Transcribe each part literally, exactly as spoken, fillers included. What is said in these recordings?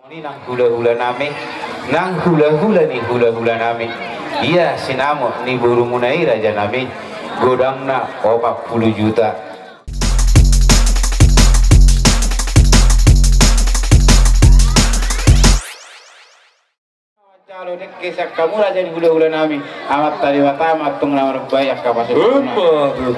Nang hulahula nami, nang hulahula ni hulahula nami, ia sinamot ni borumuna i raja nami, godangna opat pulu juta. Jalo dengke sian hamu raja ni hulahula nami, Amanta Debata ma antong na marbahen angka pasu-pasuna.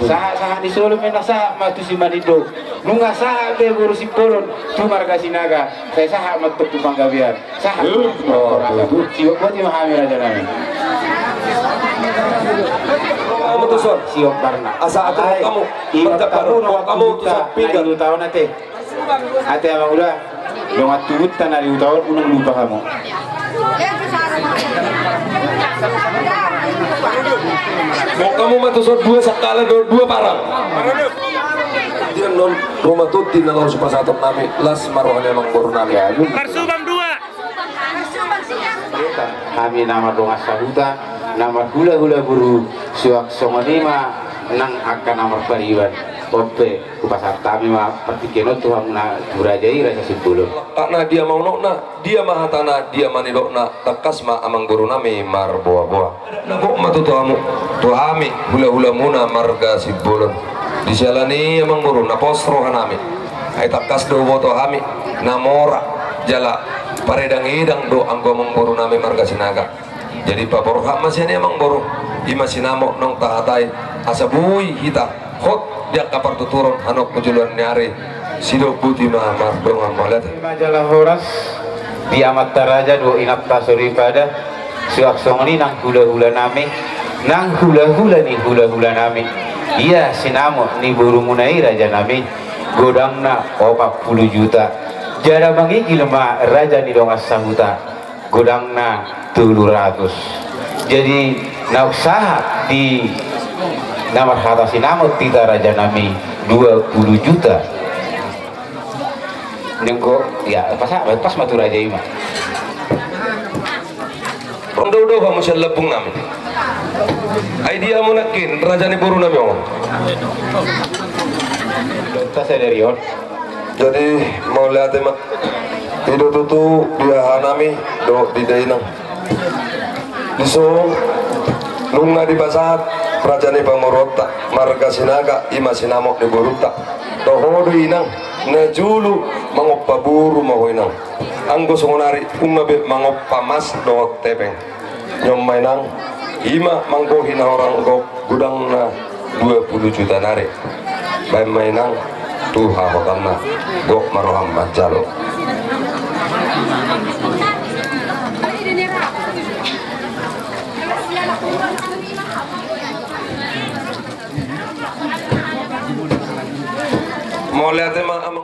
Sahat-sahat ni solu ma na sahat ma tu Simanindo. Nunga sahat be boru Simbolon tu marga Sinaga, sai sahat ma antong tu Panggabean. Sahat ma antong tu Panggabean. Siop boti ma hami raja nami. Hamu tuson. Siop barna. Asa atur hamu. Ingot hamu, hamu tuson pinggan. Ate amang uda, dongan tubuta na di huta on, unang lupa hamu. Mok hamu ma tuson dua sangkala do dua parang. Dia non rumah tuti na laos pasahaton nami, las ma roha ni amang boru nami. Marsubang dua. Hami na mardongan sahuta, na marhulahula boru, suang songon i ma nang angka na marpariban. Onpe. Hupasahat hami ma partingkian on tu hamuna, tu raja i, raja Simbolon. Lakatna dia ma unokna, dia ma hatana, dia ma nidokna, tangkas ma amang boru nami marboa-boa. Na gok ma tutu hamu, tu hami hulahulamuna marga Simbolon. Di siala ni i amang boru, na pos roha nami. Ai tangkas do huboto hami na mora jala paredang-edang do anggo amang boru nami marga Sinaga. Jadi paborhat ma sian i amang boru, i ma sinamot naung tahatai, asa boi hita hot di angka partuturon hanok tu joloan ni ari. Sidok boti ma mardongan, mauliate. Ima jala horas di amanta raja dohot inanta soripada, suang songon i nang hulahula nami, nang hulahula ni hulahula nami, ia sinamot ni borumuna i raja nami, godangna opat pulu juta. Jala mangigil ma raja ni dongan sahuta, godangna tolu ratus. Jadi naung sahat di na marhata sinamot hita raja nami, dua pulu juta. Nengko, ya, pas, pas ma tu raja i ma. Ronda udah hamu sian lambung nami. Ai dia hamu nangkin raja ni boru nami on. Dota sadari on. Jadi mauliate ma. I do tutu di haha nami dohot di dainang. Dison nunga dipasahat raja ni pamoruonta marga Sinaga, i ma sinamot ni borunta. Toho do inang, na jolo mangompa boru ma ho inang. Anggo songon ari nunga be mangompa mas dohot hepeng. Nion ma inang, i ma manggohi na hurang gok, godangna dua pulu juta nari. Baen ma inang tu hahotanna, gok ma roham manjalo. Mauliate ma.